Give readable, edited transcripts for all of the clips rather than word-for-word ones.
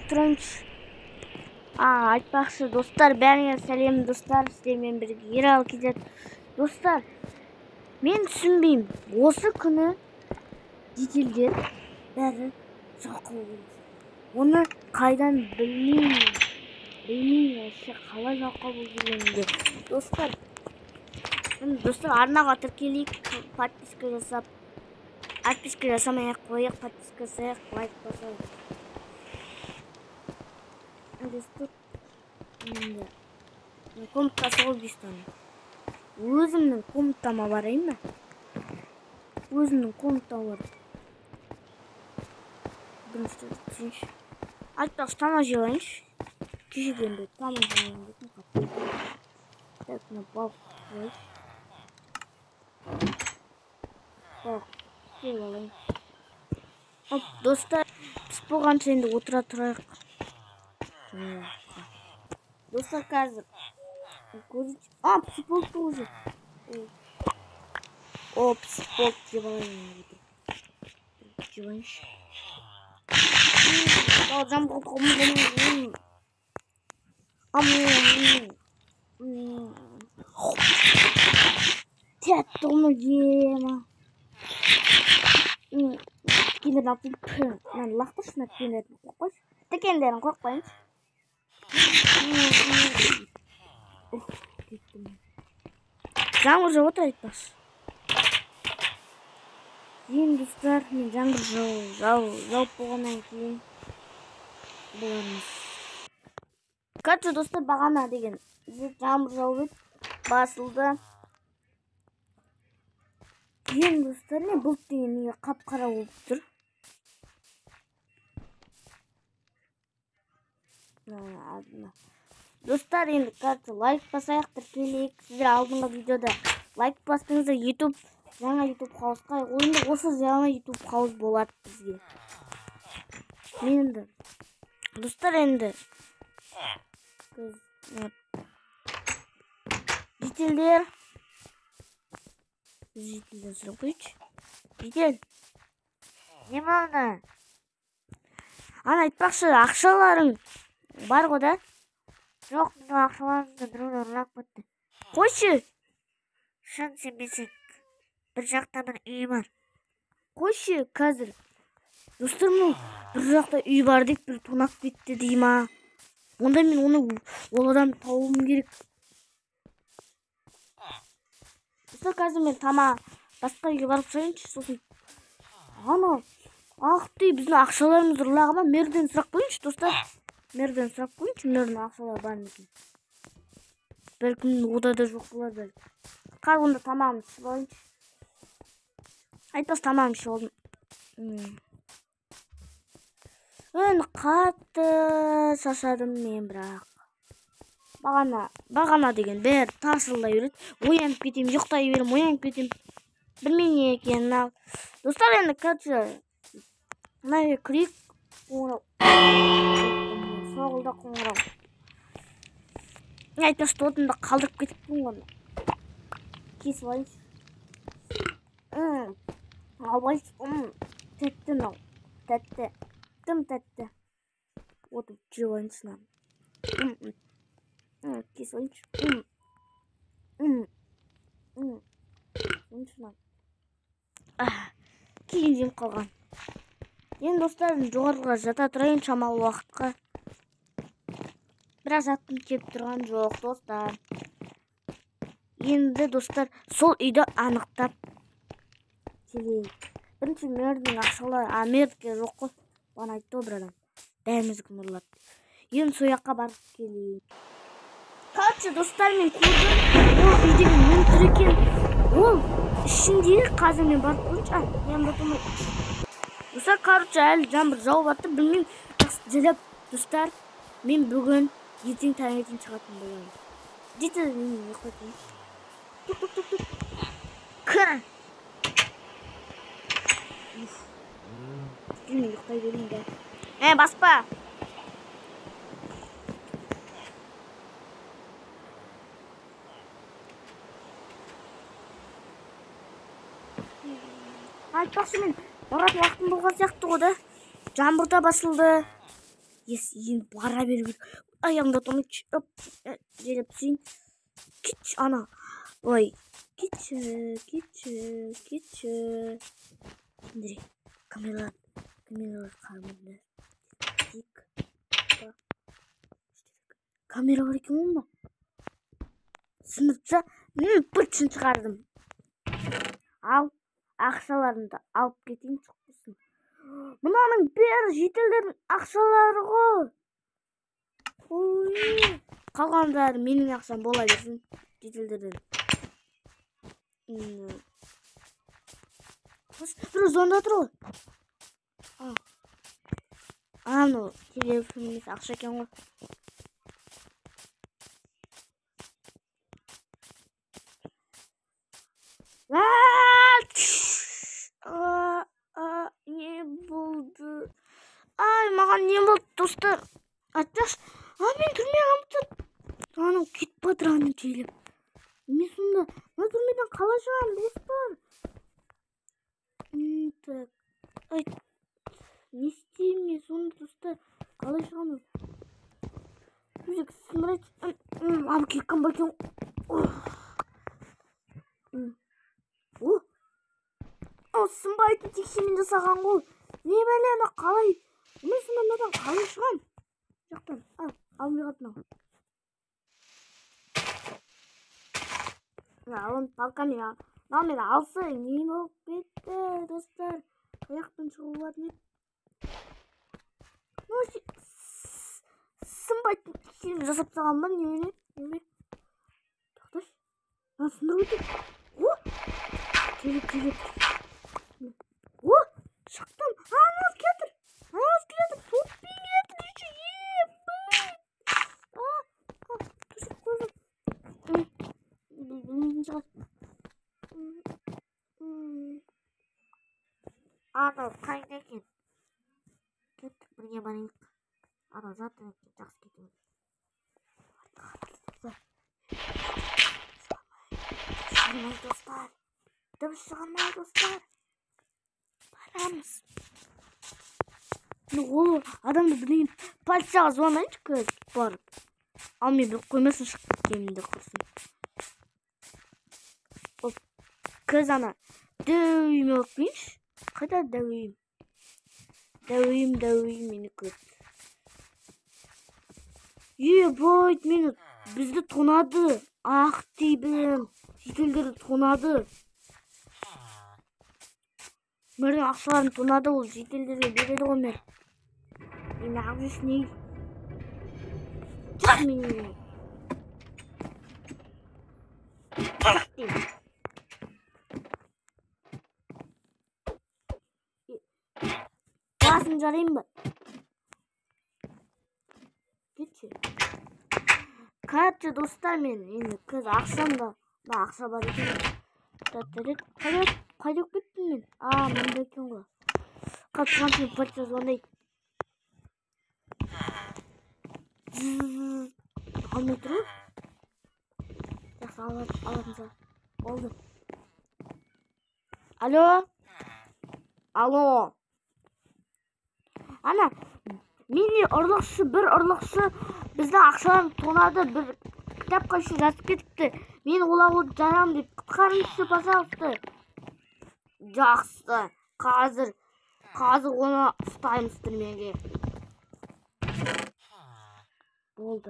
Тұрайыншы. Айтпақшы, достар, бәріңе сәлем, достар, сіздермен бірге Ералы KZ. Достар, мен түсінбеймін. Осы күні жительдер бәрі жалқау болды. Оны қайдан білмеймін. Білмеймін, вообще қалай жалқау болып жүргенімді. Достар, достар, арнаға тіркелейік, подписка жасап, подписка жасамай ақ қояйық, подписка жасайық, лайк басайық. Достар, енді комнатасы ғой бестаны. Өзімнің комнатама барайын ба? Өзімнің комнатама бар. Бірінші түсейінші. Айтпақшы, тамақ жеп алайыншы. Кешеден бері тамақ жемейін дедім қатты. Так, мына балық қойшы. Балық жеп алайын. Оп, достар, піс болғанша енді отыра тұрайық. Достар, қазір көрейінші. Пісіп болды уже. О, пісіп болды, жеп алайын. Жеп алайыншы. Тәтті ғой ема. Тікендерін алып келіп, мынаны лақтыршы, мына тікендерін қойып қойшы. Тікендерін қойып қояйыншы. Жаңбыр жауып отыр айтпақшы. Енді достар, мен жаңбыр жауып болғаннан кейін боламыз. Короче, достар, бағана деген жаңбыр жауып еді, басылды. Енді достар, не бұлт деген неге қап-қара болып тұр? Достар, енді короче, лайк басайық, тіркелейік. Сіздер алдыңғы видеода лайк бастыңыздар, YouTube, жаңа YouTube хаусқа. Енді осы жаңа YouTube хаус болады бізге. Мен енді достар, енді жительдер, жительден сұрап қояйыншы. Житель, не мына? Ана айтпақшы, ақшаларың бар ғой да? Жоқ, біздің ақшаларымызды біреулер ұрлап кетті. Қойшы. Шын сенбесең, бір жақта бір үй бар. Қойшы, қазір. Достар, мынау бір жақта үй бар деп бір тонап кетті дей ма? Онда мен оны, ол адамды табуым керек. Достар, қазір мен басқа үйге барып шығайыншы, сосын ана ақ дей біздің ақшаларымызды ұрлаған ба? Мерден сұрақ қояйыншы, достар. Мерден сұрақ қояйыншы, мердің ақшалары бар ма екен? Бәлкім ода да жоқ болар бәлкім. Қазір онда тамағымды ішіп алайыншы. Айтпас, тамағымды ішіп алдым. Енді қатты шаршадым мен бірақ. Бағана деген бәрі тарсылдай береді. Оянып кетемін, ұйықтай беремін, оянып кетемін. Білмеймін не екенін ал. Достар, енді короче, мына жерге кірейік. Қоңырау. Соғылды қоңырау. Мен айтпақшы, отымды қалдырып кетіппін ғой. Кесіп алайыншы. Алып алайыншы. Тәтті мынау. Тәтті. Тым тәтті. Отып жеп алайыншы мынаны. Кесіп алайыншы. Кейін жеп қалған. Енді достар, жоғарыға жата тұрайын шамалы уақытқа. Бірақ жатқым келіп тұрған жоқ, достар. Енді достар, сол үйді анықтап келейік. Бірінші мердің ақшалары, мердікі жоқ қой. Бағана айтты ғой бір адам. Бәріміздікін ұрлады. Енді сол жаққа барып келейік. Короче, достар, мен көрдім. Ол үйдегі мөлтір екен. Ол ішіндегі қазір мен барып көрейінші. Мен ұмытпай. Достар, короче, әлі жаңбыр жауып жатыр. Білмеймін, жақсы жайлап, достар, мен бүгін ертең таңертең шығатын боламын. Жеті, мен ұйықтайтын. Тук, тук, тук, тук. Кір. Мен ұйықтай берейін де. Баспа. Айтпақшы, мен баратын уақытым болған сияқты ғой да. Жаңбыр да басылды. Енді бара беру керек. Аяғымда тұрмай, желеп түсейін. Кетші, ана. Ой, кетші, кетші, кетші. Сендер камералар, камералар қарамаңдар. Тик. Камера бар екен ғой мында. Сыныпта бұршын шығардым. Ал, ақшаларымды алып кетейін, шықпасын. Мынаның бәрі шетелдердің ақшалары ғой. Ой, қалғандары менің ақшам бола берсін шетелдерден. Біреу звондап тұр ғой. Анау телефон емес, ақша екен ғой. Не болды? Ай, маған не болды, достар? Айтпақшы, мен түрмеге қамап. Анау кетіп жатыр, анау телеп. Мен сонда мына түрмеден қалай шығамын, достар? Так. Ай, не істеймін мен сонда, достар? Қалай шығамын? Өзі сындырайыншы. Ана кеткен ба екен? О, сынбайтын текшемен жасаған ғой. Не бәле, ана қалай? Мен сонда мынадан қалай шығамын? Жақтан. Алмай қалды мынау. Мына палкамен, мынаумен алса, не болып кетті, достар? Қаяқтан шығуға болатын еді? Ну, сынбайтын текшемен жасап тастаған ба, немене? Немене? Тоқташы. Мына сындырып өтеді. О! Келіп, келіп. О! Шықтым. Анау келатыр. Анау келатыр. Топпен келатыр. Еще ебать. Төсек қойдым. Білмейтін шығар. Анау қайда екен? Кеттік, бірге барайық. Анау жатыр екен, жақсы кету. Шығармай, достар. Дыбыс шығармай, достар. Барамыз. Ол адамды білейін. Полицияға звондайыншы қазір барып. Ал мен біліп қоймасын, шығып кеткенімді құрсын. Оп, қазір ана дәу үйіме барып келейінші. Қайда дәу үйім? Дәу үйім, дәу үйім мені көрді. Ебать, мені бізді тонады. Ах дейбім. Шетелдерді тонады. Мэрдің ақшаларын тонады, ол шетелдерге береді ғой мэр. Мен неғып жүрсің, ей? Шық менен. Шық деймін. Басын жарайын ба? Кетші. Короче, достар, мен енді қазір ақшам да, мына ақша бар екен. Қайда қайда кеттім мен? Мында екен ғой. Қазір мен полиция звондайды. Алмай тұр ғой. Жақсы, алатын шығар. Болды. Алло? Алло. Ана, мені ұрлықшы, бір ұрлықшы біздің ақшаларын тонады, бір кітапқа еще жазып кетіпті. Мен оларды жарамын деп, құтқарыңызшы, пожалуйста. Жақсы, қазір оны ұстаймыз түрмеге. Болды.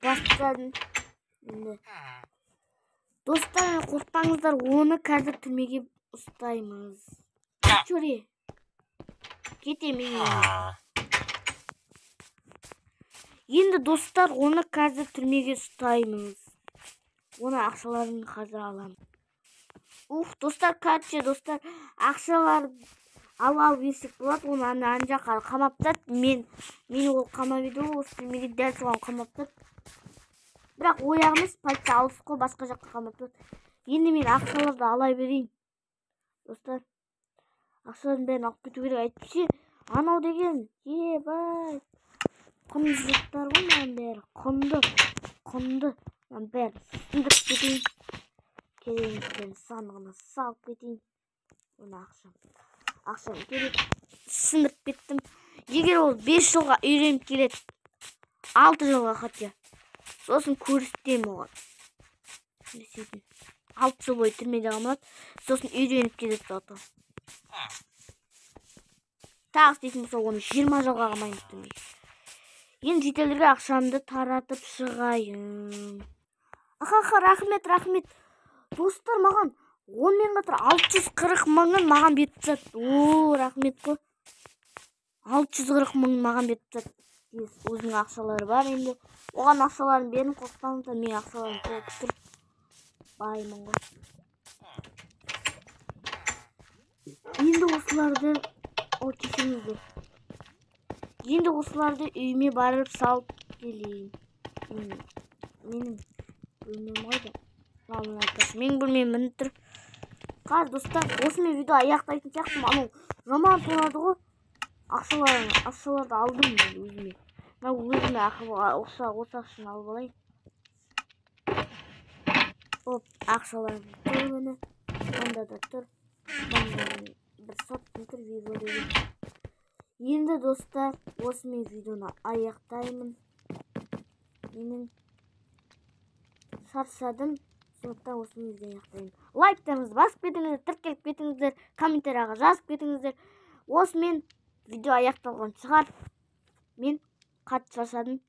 Бастадым. Енді. Достар, қорықпаңыздар, оны қазір түрмеге ұстаймыз. Чөре. Кетемін. Енді достар, оны қазір түрмеге ұстаймыз. Оны ақшаларын қазір аламын. Ух, достар, короче, достар, ақшалар алып берсек болады. Оны ана жаққа қамап тастады. Мен ол қамап еді ғой, осы түрмеге дәл соған қамап тастады. Бірақ ояқ емес, полиция алыс қой, басқа жаққа қамап тастады. Енді мен ақшаларды ала берейін. Достар, ақшалардың бәрін алып кету керек. Әйтпесе, анау деген, ебать, құнды заттар ғой мынаның бәрі. Құнды, құнды. Мынаның бәрін сындырып кетейін. Кереметтен сандығына салып кетейін. Оны ақшам. Ақшам керек. Сындырып кеттім. Егер Егер ол 5 жылға үйреніп келеді, 6 жылға хотя. Сосын көрсетемін оған. Не істейтінін. 6 жыл бойы түрмеде қамалады, сосын үйреніп келеді зато. Тағы істейтін болса, оны 20 жылға қамаймын түрмеге. Енді шетелдерге ақшамды таратып шығайын. Аха, рахмет, рахмет. Достар, маған онымен қатар 640 мыңын маған беріп тастады. О, рахмет қой. 640 мыңын маған беріп тастады. Өзінің ақшалары бар енді. Оған ақшаларын бердім, қорықпаңыздар, менің ақшаларым толып тұр. Баймын ғой. Енді осыларды, о, кешіріңіздер. Енді осыларды үйіме барып салып келейін. Менің бөлмем қайда? Ал, мына тұр. Менің бөлмем міне тұр. Қазір, достар, осымен видео аяқтайтын сияқтымын. Анау жаман тонады ғой. Ақшаларды алдым мен өзіме. Мына өзіме осы ақшаны алып алайын. Оп, ақшаларым тұр міне. Мында да тұр. Мында бір саттым тұр Vivo деген. Енді, достар, осымен видеоны аяқтаймын. Менің шаршадым, сондықтан осымен видеоны аяқтаймын. Лайктарыңызды басып кетіңіздер, тіркеліп кетіңіздер, комментарияға жазып кетіңіздер. Осымен видео аяқталған шығар. Мен қатты шаршадым.